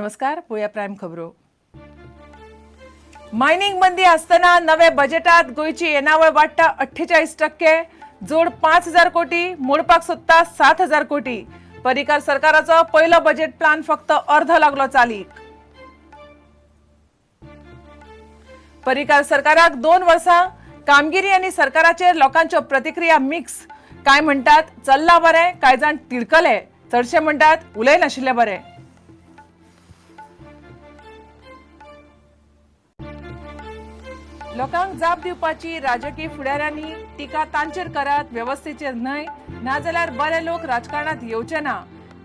नमस्कार, पळोवया प्रायम खबरो. मायनिंग बंदी आसतना नवे बजेटात गोंयची येणावळ वाडटा 48%, जोड 5,000 कोटी, मोडपाक सोदता 7,000 कोटी. पर्रीकार सरकाराचो पयलो बजेट प्लान फक्त अर्ध लागलो चालीक. पर्रीकार सरकाराक 2 वर्सां कामगिरी आनी सरकाराचेर लोकांच्यो प्रतिक्रिया मिक्स. काय म्हणटात चल्ला बरें, कांय जाण तिडकले, चडशे म्हणटात उलय नाशिल्ले बरें. लोकांक जाप दिवपाची राजकीय फुडाऱ्यांनी टिका तांचेर करात, वेवस्थेचेर न्हय, नाजाल्यार बरे लोक राजकारणात येवचे ना.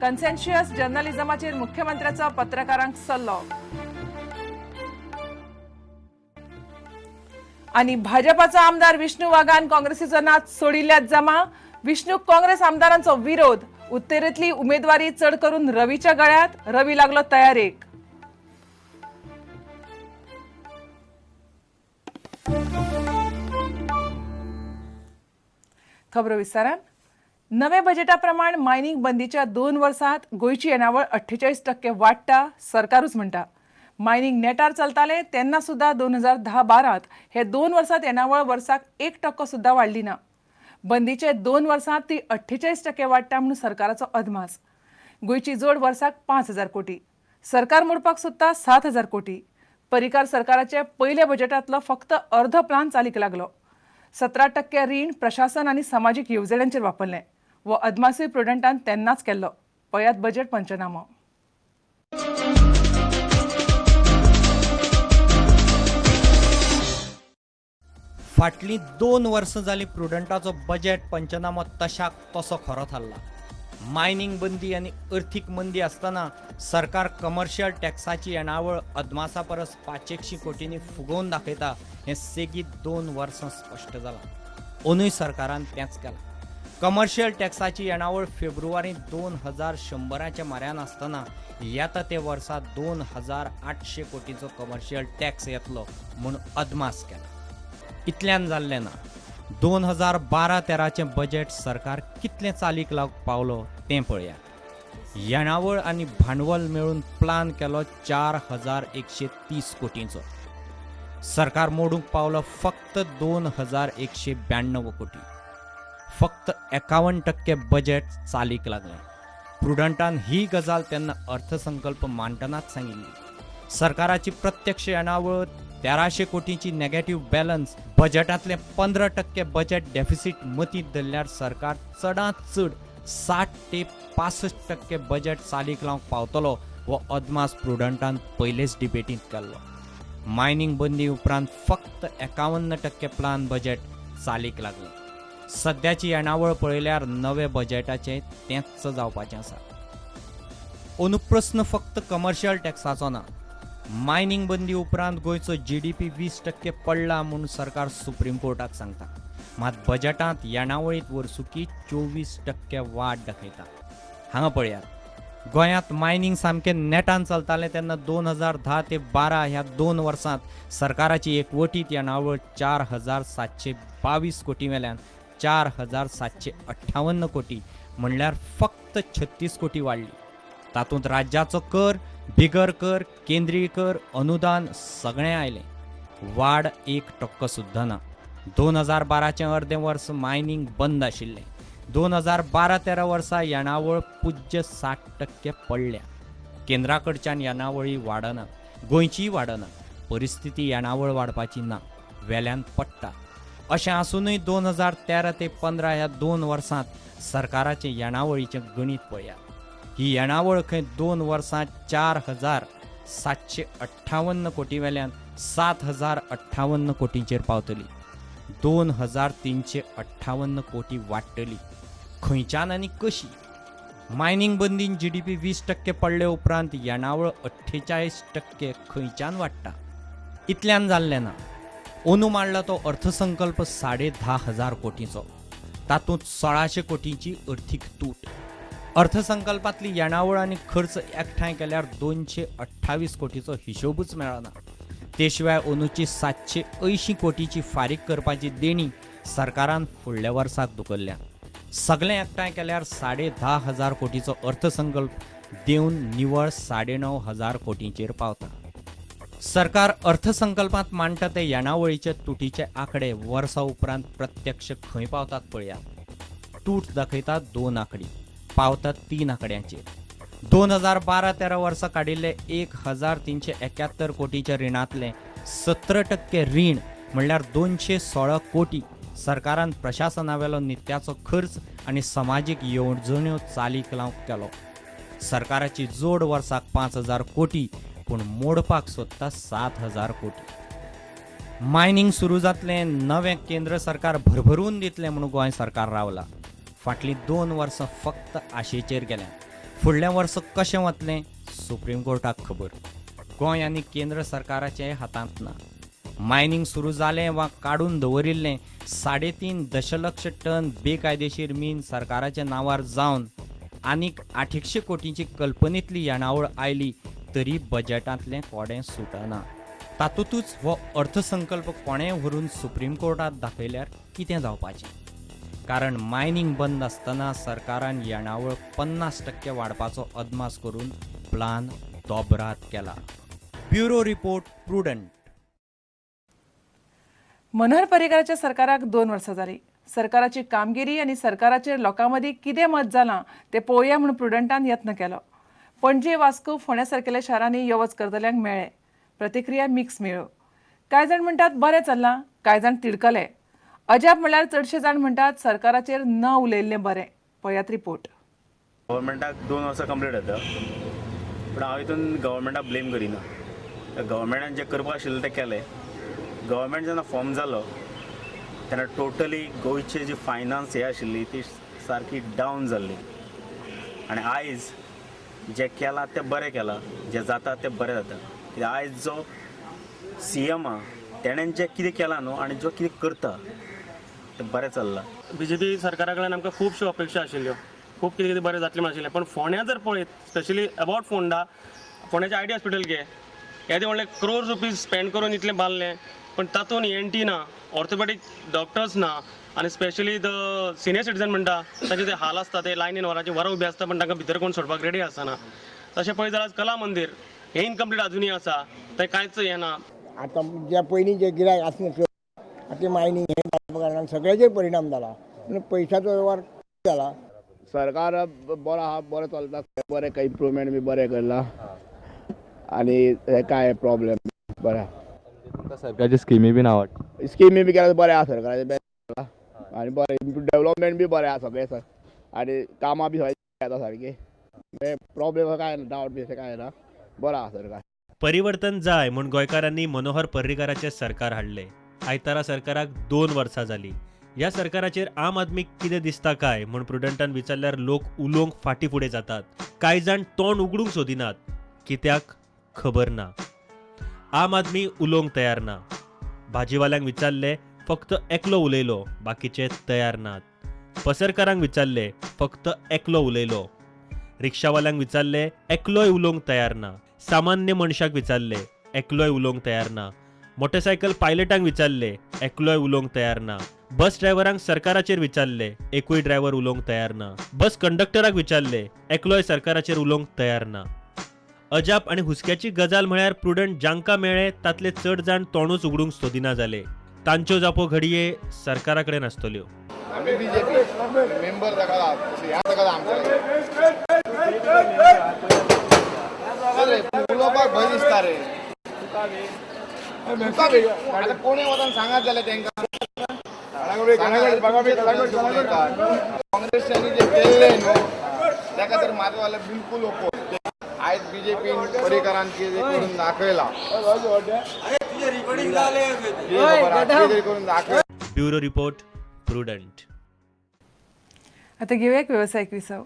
कन्सेन्शियस जर्नलिझमाचेर मुख्यमंत्र्याचो पत्रकारांक सल्लो. आनी भाजपाचो आमदार विष्णू वाघान काँग्रेसीचो नाच सोडिल्ल्यात जमा. विष्णूक काँग्रेस आमदारांचो विरोध. उत्तरेतली उमेदवारी चड करून रवीच्या गळ्यात, रवी लागलो तयारेक. खबरो विस्तारान. नव्या बजेटा प्रमाण मायनिंग बंदीच्या 2 वर्सांत गोंयची येणावळ 48% वाडटा, सरकारूच म्हणटा. मायनिंग नेटार चलताले तेन्ना सुद्दां 2010-12 हे 2 वर्सांत येणावळ वर्साक 1% सुद्दां वाडली ना. बंदीचे 2 वर्सांत ती 48% वाडटा म्हणून सरकाराचो अदमास. गोंयची जोड वर्साक 5,000 कोटी, सरकार मोडपाक सोदता 7,000 कोटी. पर्रीकार सरकाराचे पयल्या बजेटांतलो फक्त अर्ध प्लान चालीक लागलो. 17% रीण प्रशासन आनी समाजीक येवजण्यांचेर वापरलें. वो अदमासूय प्रुडंटान तेन्नाच केल्लो. पळयात बजेट पंचनामो. फाटलीं 2 वर्सां जालीं प्रुडंटाचो बजेट पंचनामो तशाक तसो खरो थारला. मायनिंग बंदी आनी अर्थीक मंदी आसतना सरकार कमर्शियल टॅक्साची येणावळ अदमासा परस 500 कोटींनी फुगोवन दाखयता हें सेगीत 2 वर्सां स्पश्ट जालां. अंदूय सरकारान तेंच केलां. कमर्शियल टॅक्साची येणावळ फेब्रुवारी 2100 म्हऱ्यान आसतना येता ते वर्सा 2800 कोटींचो कमर्शियल टॅक्स येतलो म्हूण अदमास केला. इतल्यान जाल्लें ना. 2012-13 बजेट सरकार कितलें चालीक लावंक पावलो तें पळयात. येणावळ आनी भांडवल मेळून प्लान केलो 4130 कोटींचो. सरकार मोडूंक पावलो फक्त 2192 कोटी. फक्त 51% बजेट चालीक लागलें. प्रुडंटान ही गजाल तेन्ना अर्थसंकल्प मांडटनाच सांगिल्ली. सरकाराची प्रत्यक्ष येणावळ 1300 कोटींची नेगेटिव्ह बॅलन्स, बजेटांतलें 15% बजेट डेफिसीट मतींत धरल्यार सरकार चडांत चड 60 ते 65% बजेट चालीक लावंक पावतलो हो अदमास प्रुडंटान पयलेच डिबेटींत केल्लो. मायनिंग बंदी उपरांत फक्त 51% प्लान बजेट चालीक लागलें. सद्याची येणावळ पळयल्यार नवे बजेटाचें तेंच जावपाचें आसा. अंदू प्रस्न फक्त कमर्शियल टॅक्साचो ना. मायनिंग बंदी उपरांत गोंयचो GDP 20% पडला म्हूण सरकार सुप्रीम कोर्टाक सांगता. मात बजेटांत येणावळींत वर्सुकी 24% वाड दाखयता. हांगा पळयात, गोंयांत मायनिंग सामकें नेटान चलतालें तेन्ना 2010 ते 12 ह्या 2 वर्सांत सरकाराची एकवटीत येणावळ 4722 कोटी वेल्यान 4758 कोटी म्हणल्यार फक्त 36 कोटी वाडली. तातूंत राज्याचो कर, बिगर कर, केंद्रीय कर, अनुदान सगळें आयलें. वाड 1% सुद्दां ना. 2012चें अर्दें वर्स मायनिंग बंद आशिल्लें. 2012-13 वर्सा येणावळ पुज्य 60% पडल्या. केंद्रा कडच्यान येणावळी वाडना, गोंयचीय वाडना. परिस्थिती येणावळ वाडपाची ना, वेल्यान पडटा. अशें आसुनूय 2013 ते 15 ह्या 2 वर्सांत सरकाराचें येणावळीचें गणीत पळयात. ही येणावळ खंय 2 वर्सां 4758 कोटी वेल्यान 7058 कोटींचेर पावतली. 2358 कोटी वाडटली. खंयच्यान आनी कशी? मायनिंग बंदीन GDP 20% पडले उपरांत येणावळ 48% खंयच्यान वाडटा? इतल्यान जाल्लें ना. अंदू मांडला तो अर्थसंकल्प 10,500 कोटींचो. तातूंत 1600 कोटींची अर्थीक तूट. अर्थसंकल्पांतली येणावळ आनी खर्च एकठांय केल्यार 228 कोटीचो हिशोबूच मेळना. ते शिवाय अंदूची 780 कोटीची फारीक करपाची देणी सरकारान फुडल्या वर्साक धुकल्ल्या. सगळें एकठांय केल्यार 10,500 कोटीचो अर्थसंकल्प देवन निवळ 9,500 कोटींचेर पावता. सरकार अर्थसंकल्पांत मांडटा ते येणावळीचे तुटीचे आंकडे वर्सा उपरांत प्रत्यक्ष खंय पावतात पळयात. तूट दाखयता 2 आंकडी, पावता 3 आंकड्यांचेर. 2012-13 वर्सा काडिल्ले 1371 कोटीच्या रिणांतले 17% रीण म्हणल्यार 216 कोटी सरकारान प्रशासनावेलो नित्याचो खर्च आनी समाजीक येवजण्यो चालीक लावंक केलो. सरकाराची जोड वर्साक 5,000 कोटी, पूण मोडपाक सोदता 7,000 कोटी. मायनिंग सुरू जातलें, नवें केंद्र सरकार भरभरून दितलें म्हणून गोंय सरकार रावला. फाटलीं 2 वर्सां फक्त आशेचेर गेल्या. फुडलें वर्स कशें वतलें सुप्रीम कोर्टाक खबर. गोंय आनी केंद्र सरकाराचे हातांत ना. मायनिंग सुरू जालें वा काडून दवरिल्लें 3.5 दशलक्ष टन बेकायदेशीर मीन सरकाराच्या नांवार जावन आनीक 800 कोटींची कल्पनेंतली येणावळ आयली तरी बजेटांतलें कोडें सुटना. तातूंतच हो अर्थसंकल्प कोणें व्हरून सुप्रीम कोर्टांत दाखयल्यार कितें जावपाचें? कारण मायनिंग बंद आसतना सरकारान येणावळ 50% वाडपाचो अदमास करून प्लान दोबरात केला. Bureau report, Prudent. Manohar पर्रीकाराच्या सरकाराक 2 वर्सां जालीं. सरकाराची कामगिरी आनी सरकाराचेर लोकां मदीं कितें मत जालां तें पळोवया म्हूण प्रुडंटान यत्न केलो. पणजे, वास्को, फोंड्या सारकेल्या शारांनी यो वच करतल्यांक मेळ्ळे. प्रतिक्रिया मिक्स मेळ्ळ्यो. कांय जाण म्हणटात बरें चल्लां, कांय जाण तिडकले. अजाप म्हणल्यार चडशे जाण म्हणटात सरकाराचेर न उलयल्लें बरें. पळयात रिपोर्ट. गव्हर्मेंटाक 2 वर्सां कंप्लीट जाता, पूण हांव हितून गव्हर्मेंटाक ब्लेम करिना. गव्हर्मेंटान जें करपाक आशिल्लें तें केलें. गव्हर्मेंट जेन्ना फॉर्म जालो तेन्ना टोटली गोंयची जी फायनान्स हे आशिल्ली ती सारकी डावन जाल्ली आनी आयज जें केलां तें बरें केलां, जें जाता तें बरें जाता. कित्याक आयज जो सीएम आहा तेणें जें कितें केलां न्हू आनी जो कितें करता तें बरें चल्लां. बीजेपी सरकारा कडल्यान आमकां खुबश्यो अपेक्षा आशिल्ल्यो, खूब कितें कितें बरें जातलें म्हण आशिल्लें, पण फोंड्या जर पळयत, स्पेशली अबावट फोंडा, फोंड्याचें आयडी हॉस्पिटल घे, येदें व्हडलें क्रोर्स रुपीज स्पेंड करून इतलें बांदलें, पण तातूंत ENT ना, ऑर्थोपेडीक डॉक्टर्स ना, आनी स्पेशली the senior citizen म्हणटा तांचे ते हाल आसता, ते लायनीन वरांची वरां उबी आसता, पण तांकां भितर कोण सोडपाक रेडी आसना. तशें पळयत जाल्यार कला मंदीर हें इनकम्प्लीट अजुनूय आसा, तें कांयच हें ना. आतां ज्या पयलीं जे गिरायक आसलें आतां मायनींग हें जावपा कारणान सगळ्याचेर परिणाम जाला, पूण पयशाचो वेव्हार जाला. सरकार बरो आहा, बरो चलता, बरें इम्प्रुवमेंट बी बरें करला आनी हे कांय प्रॉब्लेम बरें. तुमकां सरकारची स्किमी बीन आवडटा? स्किमी बी केल्यार बरें आहा सरकाराचें, बेस्ट आनी बरें डेवलपमेंट बी बरें आहा सगळें सर, आनी कामां बी सगळें जाता सारकीं, प्रॉब्लेम कांय ना, डावट बी अशें कांय ना, बरो आहा सरकार. परिवर्तन जाय म्हूण गोंयकारांनी मनोहर पर्रीकाराचें सरकार हाडलें. आयतारा सरकाराक 2 वर्सां जालीं. ह्या सरकाराचेर आम आदमीक कितें दिसता काय म्हूण प्रुडंटान विचारल्यार लोक उलोवंक फाटीं फुडें जातात. कांय जाण तोंड उगडूंक सोदिनात, कित्याक खबर ना. आम आदमी उलोवंक तयार ना. भाजीवाल्यांक विचारले, फक्त एकलो उलयलो, बाकीचे तयार नात. पसरकारांक विचारले, फक्त एकलो उलयलो. रिक्षावाल्यांक विचारले, एकलोय उलोवंक तयार ना. सामान्य मनशाक विचारले, एकलोय उलोवंक तयार ना. मोटरसायकल पायलटांक विचारले, एकलोय उलोवंक तयार ना. बस ड्रायव्हरांक सरकाराचेर विचारले, एकूय ड्रायव्हर उलोवंक तयार ना. बस कंडक्टराक विचारले, एकलोय सरकाराचेर उलोवंक तयार ना. अजाप आनी हुस्क्याची गजाल म्हळ्यार प्रुडंट जांकां मेळ्ळे तातले चड जाण तोंडूच उगडूंक सोदिना जाले. तांच्यो जापो घडये सरकारा कडेन आसतल्यो. आमी बीजेपी मेंबर ताका उलोवपाक भंय दिसता रे. आतां कोणूय वचून सांगात जाल्यार तांकां काँग्रेसांनी जे केल्लें न्हू ताका तर म्हाजो जाल्यार बिलकूल ओपोज. आयज बीजेपीन पर्रीकारान कितें करून दाखयलां, कितें करून दाखयलां. Bureau report, Prudent. आता घेऊया एक व्यावसायिक विसव.